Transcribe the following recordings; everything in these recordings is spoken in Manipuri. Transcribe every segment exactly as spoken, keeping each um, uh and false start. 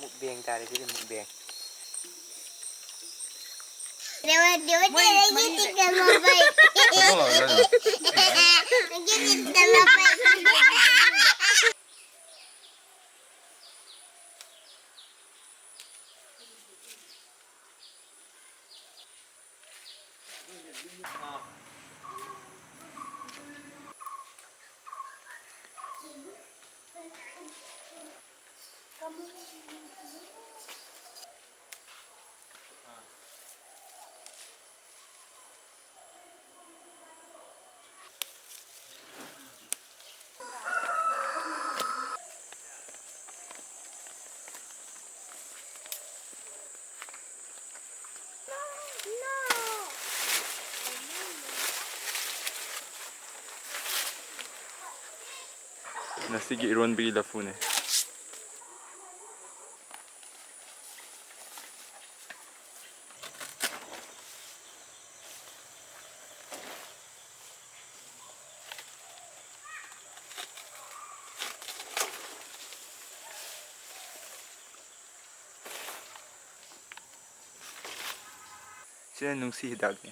Mukbang ꯇꯥꯔꯦ ꯁꯤꯗꯤ, mukbang꯫ ꯉꯁꯤꯒꯤ ꯏꯔꯣꯟꯕꯒꯤ ꯂꯐꯨꯅꯦ꯫ ꯁꯤꯅ ꯅꯨꯡꯁꯤ ꯍꯤꯗꯥꯛꯅꯦ꯫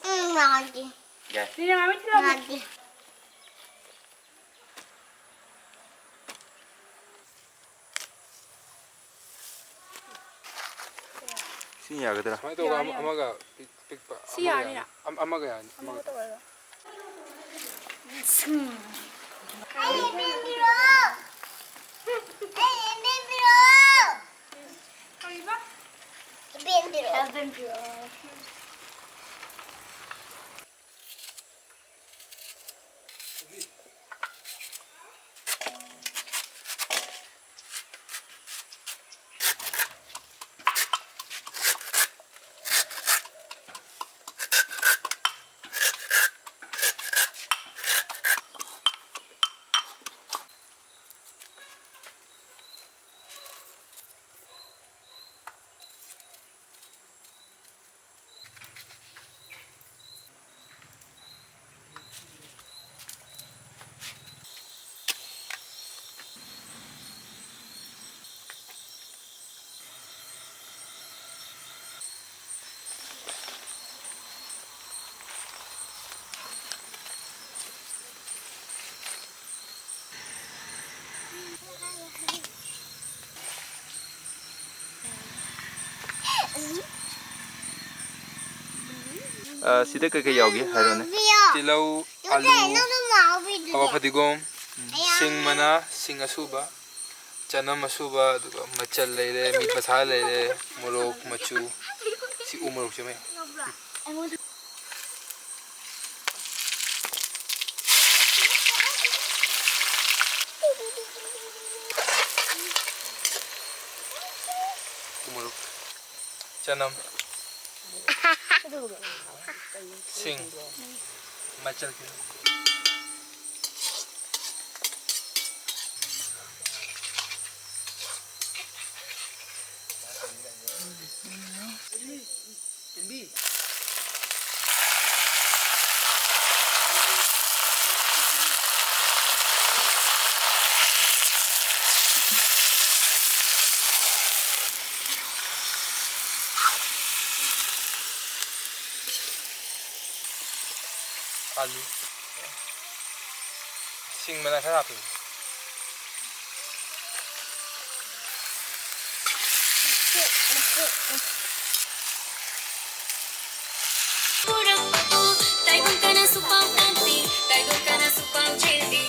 ꯎꯝ, ꯃꯥꯒꯤ꯫ ꯌꯥꯏ꯫ ꯃꯥꯒꯤ꯫ ꯁꯤ ꯌꯥꯒꯗ꯭ꯔꯥ? ꯁꯨꯃꯥꯏꯅ ꯇꯧꯔꯒ ꯌꯥꯅꯤ, ꯑꯃ-, ꯌꯥꯅꯤ꯫ ꯑꯃꯒ ꯄꯤꯛ-, ꯄꯤꯛꯄ ꯁꯤ ꯑꯃꯒ ꯌꯥꯅꯤꯅ? ꯌꯥꯅꯤ꯫ ꯑꯝ-, ꯑꯃꯒ ꯌꯥꯅꯤ, ꯑꯃꯒ ꯑꯃꯒ꯫ ꯇꯧꯔꯒ꯫ ꯑꯩ ꯂꯦꯝꯕꯤꯔꯣ! ꯑꯩ ꯂꯦꯝꯕꯤꯔꯣ! ꯀꯔꯤꯕ? ꯂꯦꯝꯕꯤꯔꯣ! ꯂꯦꯝꯕꯤꯔꯣ! ꯑ, ꯁꯤꯗ ꯀꯩꯀꯩ ꯌꯥꯎꯒꯦ ꯍꯥꯏꯔꯣꯅꯦ꯫ ꯇꯤꯜꯍꯧ, ꯑꯂꯨ, ꯍꯋꯥ ꯐꯗꯤꯒꯣꯝ, ꯁꯤꯡ ꯃꯅꯥ, ꯁꯤꯡ ꯑꯁꯨꯕ, ꯆꯅꯝ ꯑꯁꯨꯕ, ꯑꯗꯨꯒ ꯃꯆꯜ ꯂꯩꯔꯦ, ꯃꯤꯠ ꯃꯁꯥꯂꯥ ꯂꯩꯔꯦ, ꯃꯣꯔꯣꯛ, ꯃꯆꯨ, ꯁꯤ ꯎ ꯃꯣꯔꯣꯛꯁꯦ ꯃꯌꯥꯝ꯫ ꯎ ꯃꯣꯔꯣꯛ, ꯆꯅꯝ, ꯁꯤꯡ, ꯃꯆꯜ ꯈꯤꯇꯪ꯫ ꯑꯂꯨ꯫ ꯁꯤꯡ ꯃꯅꯥ ꯈꯔ ꯍꯥꯞꯄꯤ꯫ ꯄꯨꯔꯛꯄꯕꯨ ꯇꯥꯏꯕꯪ ꯀꯅꯥꯁꯨ ꯄꯥꯝꯅꯗꯦ, ꯇꯥꯏꯕꯪ ꯀꯅꯥꯁꯨ ꯄꯥꯝꯖꯗꯦ꯫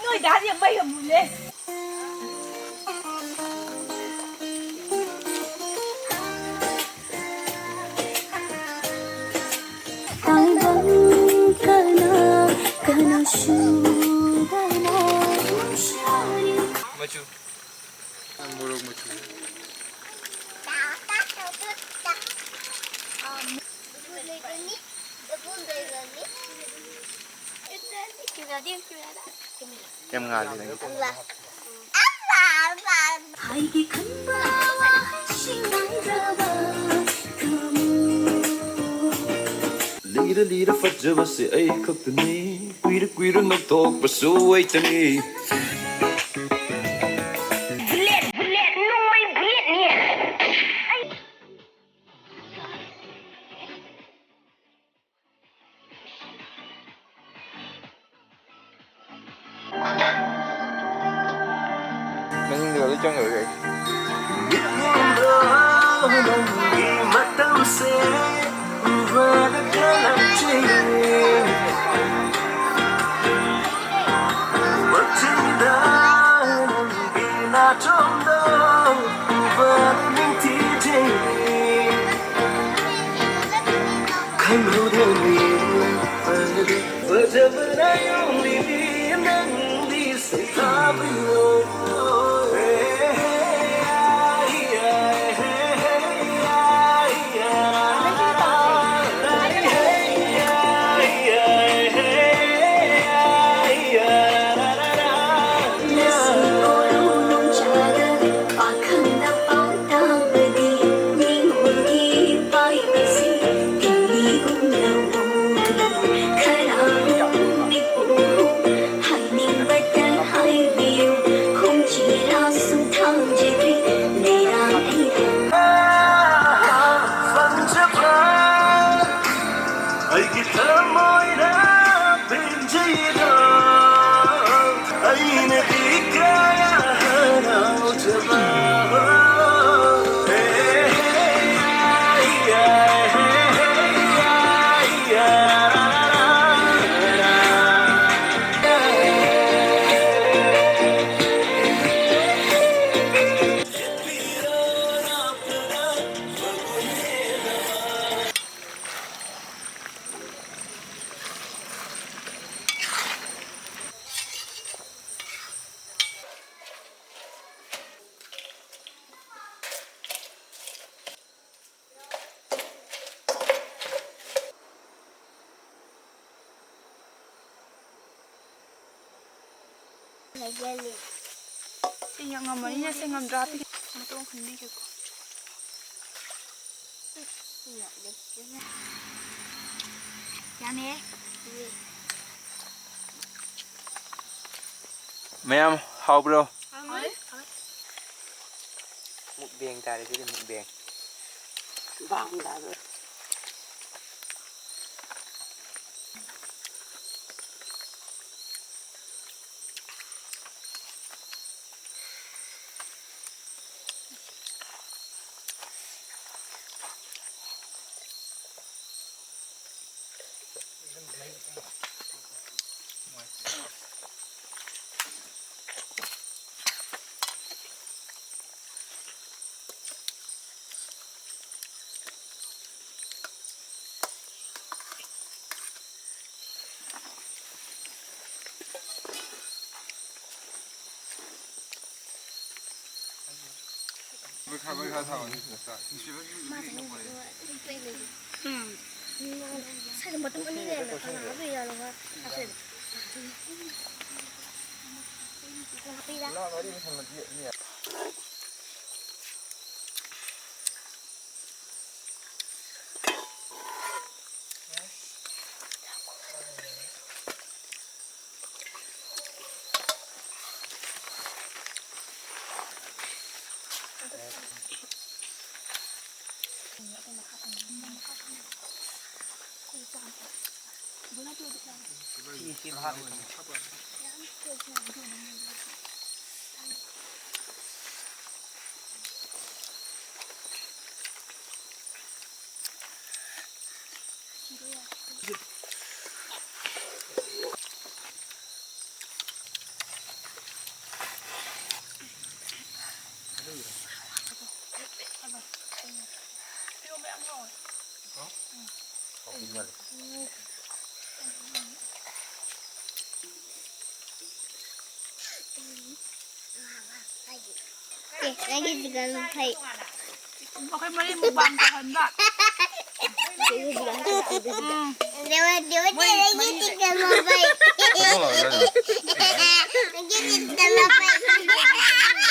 ꯅꯣꯏ ꯗꯥꯗꯤ ꯃꯩ ꯑꯃꯨꯛ ꯃꯨꯠꯂꯦ꯫ ꯇꯥꯏꯕꯪ ꯀꯅꯥ ꯀꯅꯥꯁꯨ ꯃꯆꯨ꯫ ꯃꯣꯔꯣꯛ ꯃꯆꯨ꯫ ꯌꯥꯝ ꯉꯥꯜꯂꯤ ꯅꯪꯒꯤ꯫ ꯍꯥꯏꯒꯦ ꯈꯟꯕ ꯋꯥꯍꯩꯁꯤꯡ ꯉꯝꯗ꯭ꯔꯕ ꯊꯃꯣꯏ꯫ ꯂꯤꯔ ꯂꯤꯔ ꯐꯖꯕꯁꯦ ꯑꯩ ꯈꯛꯇꯅꯤ꯫ ꯀꯨꯏꯔ ꯀꯨꯏꯔ ꯅꯣꯛꯊꯣꯛꯄꯁꯨ ꯑꯣꯏꯇꯅꯤ꯫ ꯕꯨꯂꯦꯠ, ꯕꯨꯂꯦꯠ, ꯅꯣꯡꯃꯩ ꯕꯨꯂꯦꯠꯅꯤ꯫ ꯑꯩ ꯃꯅꯤꯡꯗ ꯂꯣꯏ ꯆꯪꯈ꯭ꯔꯒꯦ ꯑꯩ꯫ ꯃꯤꯠꯌꯦꯡꯗ ꯅꯪꯒꯤ ꯃꯇꯝꯁꯦ ꯎꯕꯗ ꯀꯜꯂꯛꯆꯩ꯫ ꯃꯆꯤꯟꯗ ꯅꯪꯒꯤ ꯅꯥꯇꯣꯟꯗꯣ ꯎꯕꯗ ꯅꯤꯡꯊꯤꯖꯩ꯫ ꯈꯪꯍꯧꯗꯅ ꯌꯦꯡꯂꯛꯄꯗ ꯐꯖꯕꯅ ꯌꯣꯝꯂꯤꯕꯤ ꯅꯪꯗꯤ ꯁꯩꯊꯥꯕꯤꯌꯣ꯫ ꯑꯩꯒꯤ ꯊꯃꯣꯏꯅ ꯄꯦꯟꯖꯩꯗꯣ, ꯑꯩꯅꯗꯤ ꯀꯌꯥ ꯍꯔꯥꯎꯖꯕ꯫ ꯂꯩꯒꯜꯂꯤ꯫ ꯁꯤ ꯌꯥꯝ ꯉꯝꯃꯅꯤꯅ ꯁꯦ ꯉꯝꯗ꯭ꯔꯥ? ꯃꯇꯣꯡ ꯈꯟꯕꯤꯒꯦꯀꯣ꯫ ꯌꯥꯅꯤꯌꯦ꯫ ꯃꯌꯥꯝ ꯍꯥꯎꯕ꯭ꯔꯣ? ꯍꯥꯎꯋꯦ꯫ ꯃꯨꯛꯕꯦꯡ ꯇꯥꯔꯦ ꯁꯤꯗꯤ, ꯃꯨꯛꯕꯦꯡ꯫ ꯕꯥꯡ ꯇꯥꯗꯣꯔꯦ꯫ ꯎꯝ꯫ ꯁꯥꯏꯗ ꯃꯇꯨꯝ ꯑꯅꯤ ꯂꯩꯔꯝꯃꯦ꯫ ꯀꯅꯥ ꯍꯥꯞꯄꯤꯖꯥꯠꯅꯣ ꯈꯪꯗꯦ꯫ ꯀꯅꯥ ꯍꯥꯞꯄꯤꯔꯥ? ꯑꯦ, ꯅꯪꯒꯤ ꯆꯤꯛꯀꯟ ꯐꯩ꯫ ꯑꯩꯈꯣꯏ ꯃꯔꯤ ꯃꯨꯛꯕꯥꯡ ꯇꯧꯍꯟꯕ꯫ ꯅꯪꯒꯤ ꯆꯤꯛꯀꯟ ꯐꯩ꯫ ꯎꯝ꯫ ꯗꯦꯋꯥ, ꯗꯦꯋꯥ, ꯃꯣꯏ ꯅꯪꯒꯤ ꯃꯔꯤꯁꯦ꯫ ꯆꯤꯛꯀꯟ ꯐꯩ꯫ ꯅꯪꯒꯤ ꯆꯤꯛꯀꯟ ꯐꯩ꯫